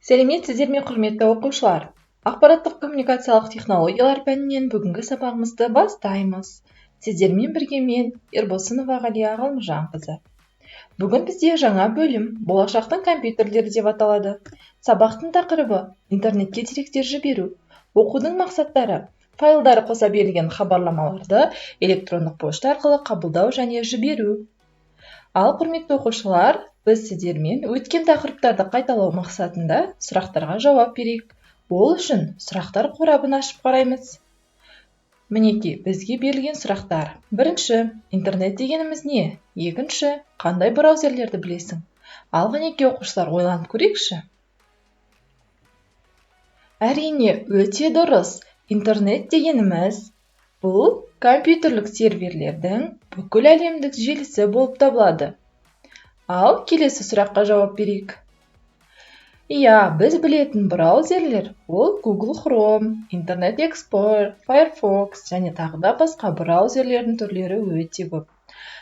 Сәлеметсіздер ме, құрметті оқушылар! Ақпараттық-коммуникациялық технологиялар пәнінен бүгінгі сабағымызды бастаймыз. Сіздермен бірге мен, Ербосынова Ғалия Ғалымжанқызы. Бүгін бізде жаңа бөлім, «Болашақтың компьютерлері» деп аталады. Сабақтың тақырыбы: интернетке деректер жіберу. Оқудың мақсаттары: файлдары қоса берілген хабарламаларды электрондық пошта арқылы қабылдау және жіберу. Ал, құрметті оқушылар, біз сіздермен өткен тақырыптарды қайталау мақсатында сұрақтарға жауап берейік. Ол үшін сұрақтар қорабын ашып қараймыз. Мінекей, бізге берілген сұрақтар. Бірінші: интернет дегеніміз не? Екінші: қандай браузерлерді білесің? Ал, қанекей, оқушылар, ойланып көрейікші. Әрине, өте дұрыс. Интернет дегеніміз бұл компьютерлік серверлердің бүкіл әлемдік желісі болып табылады. Ал келесі сұраққа жауап берейік. Иә, біз білетін браузерлер ол Google Chrome, Internet Explorer, Firefox және тағы да басқа браузерлердің түрлері өте көп.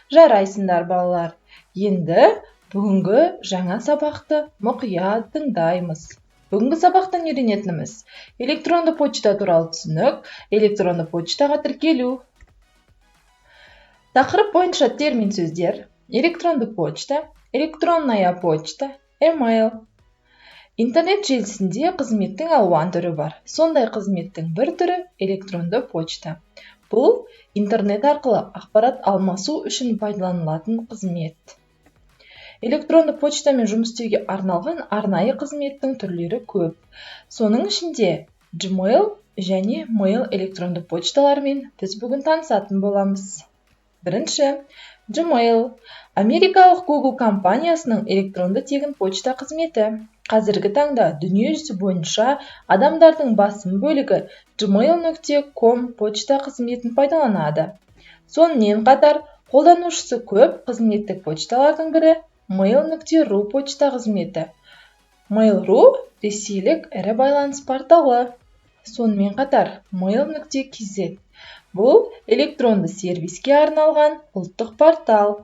Жарайсыңдар, балалар! Енді бүгінгі жаңа сабақты мұқият тыңдаймыз. Бүгінгі сабақтан үйренетініміз: электронды почта туралы түсінік, электронды почтаға тіркелу. Тақырып бойынша термин сөздер: электронды почта, электронная почта, email. Интернет желісінде қызметтің алуан түрі бар. Сондай қызметтің бір түрі – электронды почта. Бұл интернет арқылы ақпарат алмасу үшін пайдаланылатын қызмет. Электронды почтамен жұмыс істеуге арналған арнайы қызметтің түрлері көп. Соның ішінде Gmail және Mail электронды почталарымен біз бүгін танысатын боламыз. Бірінші, Gmail – америкалық Google компаниясының электронды тегін почта қызметі. Қазіргі таңда дүниежүзі бойынша адамдардың басым бөлігі gmail.com почта қызметін пайдаланады. Сонымен қатар қолданушысы көп қызметтік почталардың бірі – mail.ru почта қызметі. Mail.ru – ресейлік ірі байланыс порталы. Сонымен қатар mail.kz – бұл электронды сервиске арналған ұлттық портал.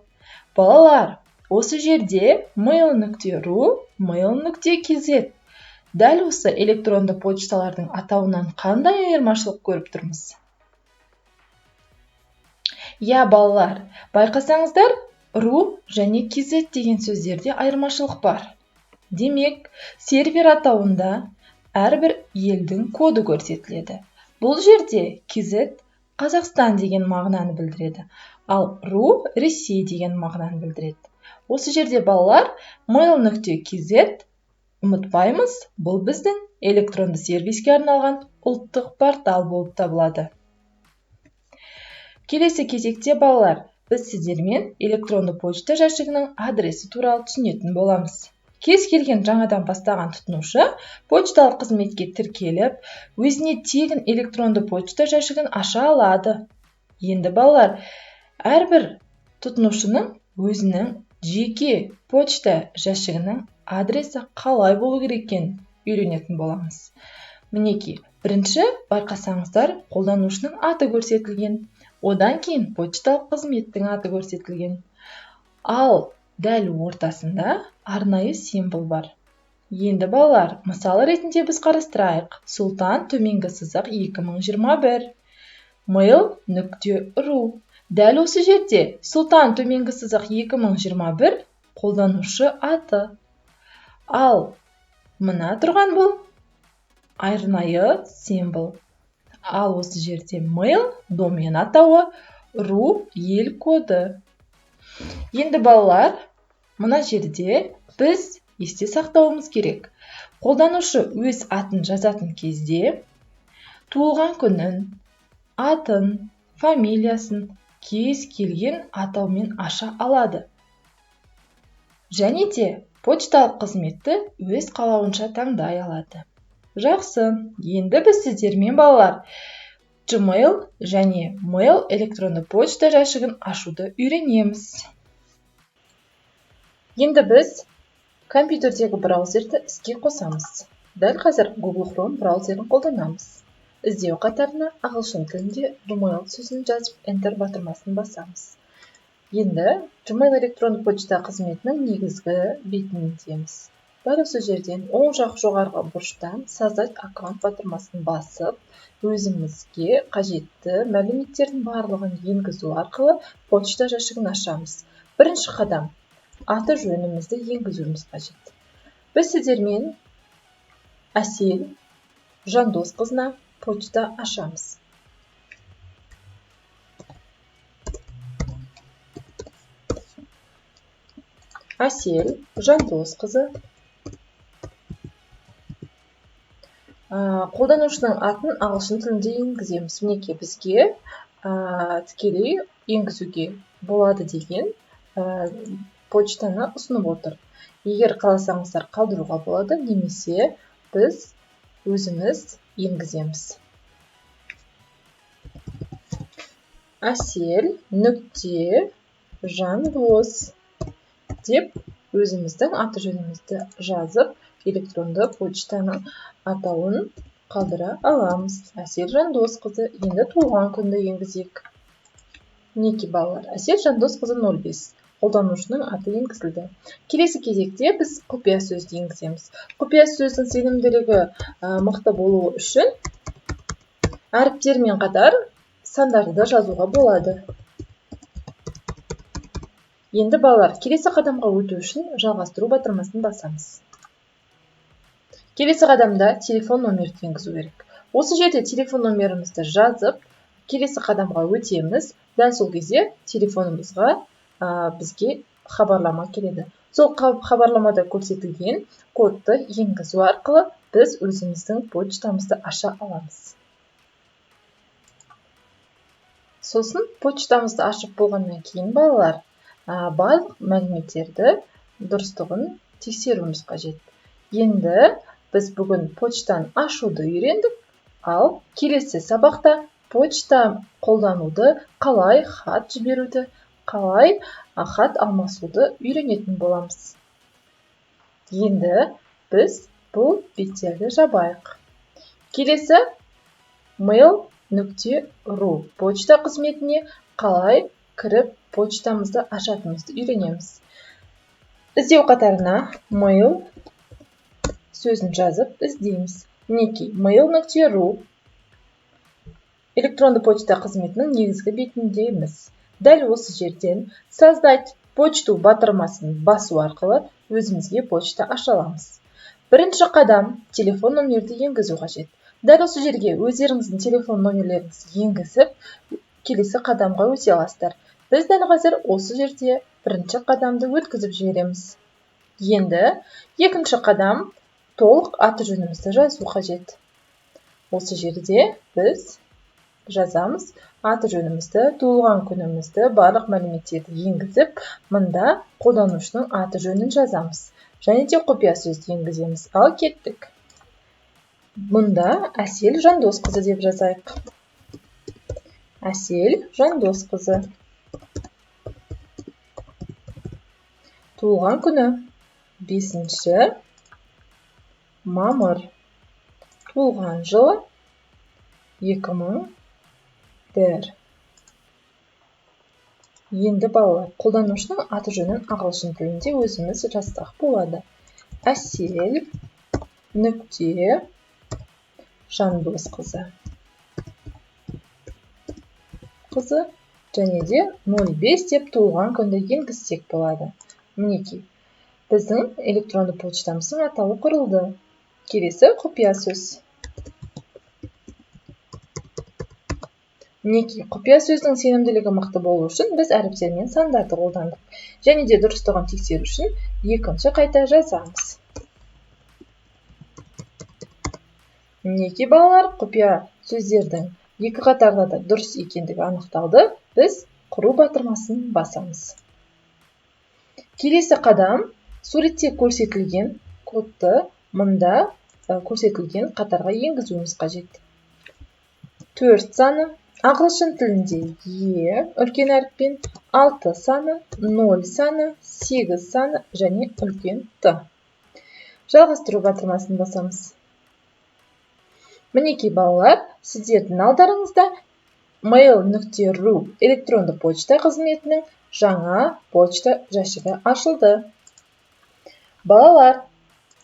Балалар, осы жерде mail.ru, mail.kz – дәл осы электронды почталардың атауынан қандай айырмашылық көріп тұрмыз? Иә, балалар, байқасаңыздар, ру және kz деген сөздерде айырмашылық бар. Демек, сервер атауында әрбір елдің коды көрсетіледі. Бұл жерде kz Қазақстан деген мағынаны білдіреді, ал ру Ресей деген мағынаны білдіреді. Осы жерде, балалар, mail.kz, ұмытпаймыз, бұл біздің электронды сервиске арналған ұлттық портал болып табылады. Келесі кезекте, балалар, біз сіздермен электронды почта жәшігінің адресі туралы түсінетін боламыз. Кез келген жаңадан бастаған тұтынушы почталық қызметке тіркеліп, өзіне тегін электронды почта жәшігін аша алады. Енді, балалар, әрбір тұтынушының өзінің жеке почта жәшігінің адресі қалай болу керек екенін үйренетін боламыз. Мінекей, бірінші, байқасаңыздар, қолданушының аты көрсетілген, одан кейін почталық қызметтің аты көрсетілген, ал дәл ортасында арнайы символ бар. Енді, балалар, мысал ретінде біз қарастырайық: сұлтан_2021 mail.ru. Дәл осы жерде сұлтан_2021 – қолданушы аты, ал мына тұрған бұл арнайы символ. Ал осы жерде mail – домен атауы, ру – ел коды. Енді, балалар, мына жерде біз есте сақтауымыз керек: қолданушы өз атын жазатын кезде туылған күнін, атын, фамилиясын кез келген атаумен аша алады және де почталық қызметті өз қалауынша таңдай алады. Жақсы, енді біз сіздермен, балалар, Gmail және Mail электронды почта жәшігін ашуды үйренеміз. Енді біз компьютердегі браузерді іске қосамыз. Дәл қазір Google Chrome браузерін қолданамыз. Іздеу қатарына ағылшын тілінде Gmail сөзін жазып, Enter батырмасын басамыз. Енді Gmail электронды почта қызметінің негізгі бетіндеміз. Дәл осы жерден оң жақ жоғарғы бұрыштан «Создать аккаунт» батырмасын басып, өзімізге қажетті мәліметтердің барлығын енгізу арқылы почта жәшігін ашамыз. Бірінші қадам – аты жөнімізді енгізуіміз қажет. Біз сіздермен Әсел Жандосқызына почта ашамыз. Әсел Жандосқызы. Қолданушының атын ағылшын тілінде енгіземіз. Мінекей, бізге тікелей енгізуге болады деген почтаны ұсынып отыр. Егер қаласаңыздар, қалдыруға болады немесе біз өзіміз енгіземіз. Әсел нүкте Жандос деп өзіміздің аты жөнімізді жазып, электронды почтаның атауын қалдыра аламыз. Әсел Жандосқызы. Енді туылған күнді енгізейік. Мінекей, балалар, Әсел Жандосқызы 05 қолданушының аты енгізілді. Келесі кезекте біз құпия сөзді енгіземіз. Құпия сөздің сенімділігі мықты болуы үшін әріптермен қатар сандарды да жазуға болады. Енді, балалар, келесі қадамға өту үшін «Жалғастыру» батырмасын басамыз. Келесі қадамда телефон номерді енгізу керек. Осы жерде телефон номерімізді жазып, келесі қадамға өтеміз. Дәл сол кезде телефонымызға бізге хабарлама келеді. Сол хабарламада көрсетілген кодты енгізу арқылы біз өзіміздің почтамызды аша аламыз. Сосын почтамызды ашып болғаннан кейін, балалар, барлық мәліметтерді дұрыстығын тексеруіміз қажет. Енді біз бүгін почтаны ашуды үйрендік, ал келесі сабақта почта қолдануды, қалай хат жіберуді, қалай хат алмасуды үйренетін боламыз. Енді біз бұл беттерді жабайық. Келесі mail нүкте ру почта қызметіне қалай кіріп, почтамызды ашатынымызды үйренеміз. Іздеу қатарына mail сөзін жазып іздейміз. Мінекей, mail нүкте ру электронды почта қызметінің негізгі бетіндеміз. Дәл осы жерден «Создать почту» батырмасын басу арқылы өзімізге почта аша аламыз. Бірінші қадам – телефон номерді енгізу қажет. Дәл осы жерге өздеріңіздің телефон номерлеріңізді енгізіп, келесі қадамға өте аласыздар. Біз дәл қазір осы жерде бірінші қадамды өткізіп жібереміз. Енді екінші қадам – толық аты жөнімізді жазу қажет. Осы жерде біз жазамыз аты жөнімізді, туылған күнімізді, барлық мәліметтерді енгізіп, мында қолданушының аты жөнін жазамыз және де құпия сөзді енгіземіз. Ал кеттік. Мұнда Әсел Жандосқызы деп жазайық. Әсел Жандосқызы. Туылған күні 5 мамыр, туылған жылы 2001. Енді, балалар, қолданушының аты жөнін ағылшын тілінде өзіміз жазсақ болады. Әсел нүкте Жандосқызы қызы және де 05 деп туылған күнді енгізсек болады. Мінекей, біздің электронды почтамыздың атауы құрылды. Келесі құпия сөз. Мінекей, құпия сөздің сенімділігі мықты болу үшін біз әріптер мен сандарды қолдандық және де дұрыстығын тексеру үшін екінші қайта жазамыз. Мінекей, балалар, құпия сөздердің екі қатарда да дұрыс екендігі анықталды. Біз «Құру» батырмасын басамыз. Келесі қадам – суретте көрсетілген кодты мында көрсетілген қатарға енгізуіміз қажет. Төрт саны ағылшын тілінде Е үлкен әріппен, алты саны, ноль саны, сегіз саны және үлкен Т. «Жалғастыру» батырмасын басамыз. Мінекей, балалар, сіздердің алдарыңызда mail нүкте ру электронды почта қызметінің жаңа почта жәшігі ашылды. Балалар.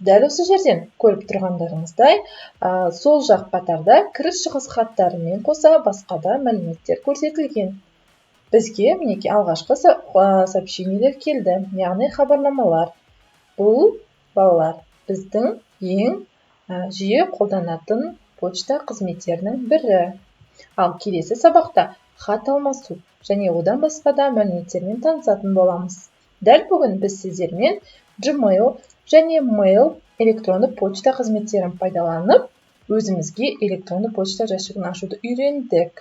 Дәл осы жерден көріп тұрғандарыңыздай, сол жақ қатарда кіріс-шығыс хаттарымен қоса басқа да мәліметтер көрсетілген. Бізге мінекей алғашқы сообщениелер келді, яғни хабарламалар. Бұл, балалар, біздің ең жиі қолданатын почта қызметтерінің бірі. Ал келесі сабақта хат алмасу және одан басқа да мәліметтермен танысатын боламыз. Дәл бүгін біз сіздермен Gmail және Mail электронды почта қызметтерін пайдаланып, өзімізге электронды почта жәшігін ашуды үйрендік.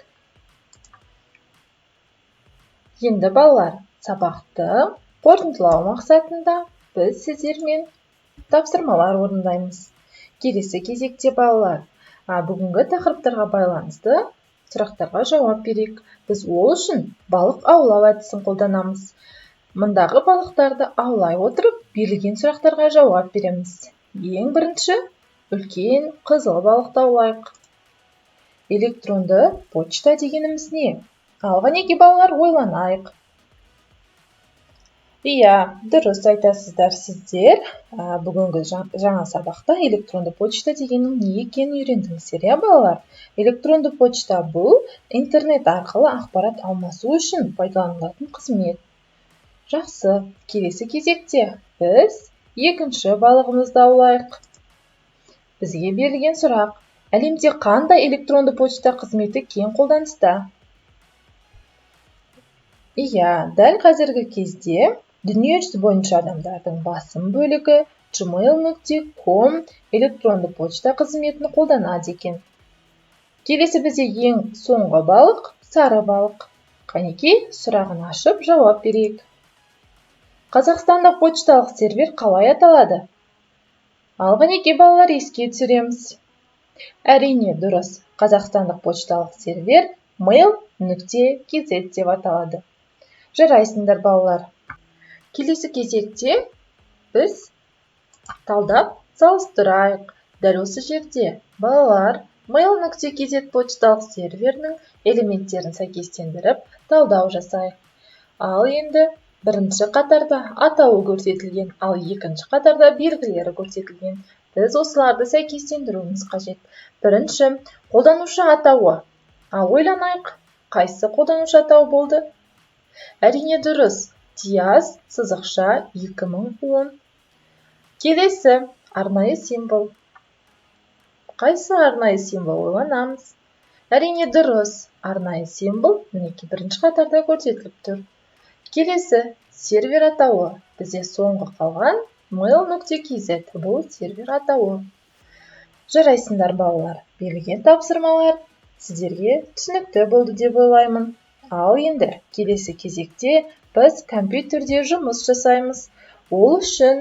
Енді, балалар, сабақты қорытындылау мақсатында біз сіздермен тапсырмалар орындаймыз. Келесі кезекте, балалар, бүгінгі тақырыптарға байланысты сұрақтарға жауап берейік. Біз ол үшін балық аулау әдісін қолданамыз. Мұндағы балықтарды аулай отырып, берілген сұрақтарға жауап береміз. Ең бірінші үлкен қызыл балықты аулайық. Электронды почта дегеніміз не? Ал, қанеки, балалар, ойланайық. Иә, дұрыс айтасыздар сіздер. Бүгінгі жаңа сабақта электронды почта дегеннің не екенін үйрендіңіздер, иә, балалар? Электронды почта — бұл интернет арқылы ақпарат алмасу үшін пайдаланылатын қызмет. Жақсы, келесі кезекте біз екінші балығымызды аулайық. Бізге берілген сұрақ: әлемде қандай электронды почта қызметі кең қолданыста? Иә, дәл қазіргі кезде дүниежүзі бойынша адамдардың басым бөлігі gmail.com электронды почта қызметін қолданады екен. Келесі бізде ең соңғы балық — сары балық. Қанекей, сұрағын ашып, жауап берейік. Қазақстандық почталық сервер қалай аталады? Ал, қанекей, балалар, еске түсіреміз. Әрине, дұрыс, қазақстандық почталық сервер mail.kz деп аталады. Жарайсыңдар, балалар! Келесі кезекте біз талдап салыстырайық. Дәл осы жерде, балалар, mail.kz почталық серверінің элементтерін сәйкестендіріп, талдау жасайық. Ал енді бірінші қатарда атауы көрсетілген, ал екінші қатарда белгілері көрсетілген. Біз осыларды сәйкестендіруіміз қажет. Бірінші қолданушы атауы. Ал ойланайық, қайсы қолданушы атауы болды? Әрине, дұрыс, Диас_2010. Келесі арнайы символ. Қайсы арнайы символ? Ойланамыз. Әрине, дұрыс, арнайы символ мінекей бірінші қатарда көрсетіліп тұр. Келесі сервер атауы. Бізде соңғы қалған mail.kz, бұл сервер атауы. Жарайсыңдар, балалар! Берілген тапсырмалар сіздерге түсінікті болды деп ойлаймын. Ал енді келесі кезекте біз компьютерде жұмыс жасаймыз. Ол үшін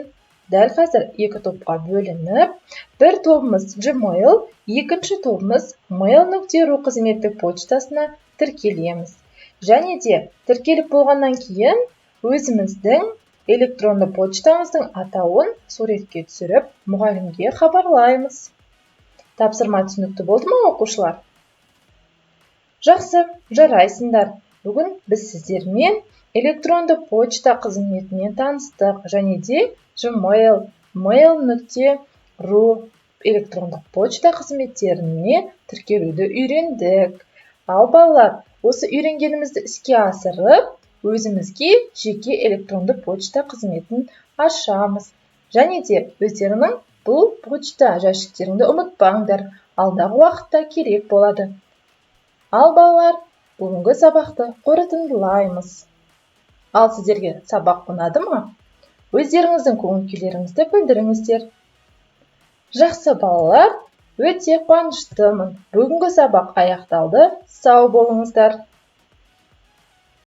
дәл қазір екі топқа бөлініп, бір тобымыз Gmail, екінші тобымыз mail.ru қызметтік почтасына тіркелеміз. Және де тіркеліп болғаннан кейін өзіміздің электронды почтамыздың атауын суретке түсіріп, мұғалімге хабарлаймыз. Тапсырма түсінікті болды ма, оқушылар? Жақсы, жарайсыңдар! Бүгін біз сіздермен электронды почта қызметімен таныстық және де Gmail, mail.ru электрондық почта қызметтеріне тіркелуді үйрендік. Ал, балалар, осы үйренгенімізді іске асырып, өзімізге жеке электронды почта қызметін ашамыз. Және де өздеріңнің бұл почта жәшіктеріңді ұмытпаңдар, алдағы уақытта керек болады. Ал, балалар, бүгінгі сабақты қорытындылаймыз. Ал сіздерге сабақ ұнады ма? Өздеріңіздің көңіл күйлеріңізді білдіріңіздер. Жақсы, балалар, өте қуаныштымын. Бүгінгі сабақ аяқталды. Сау болыңыздар!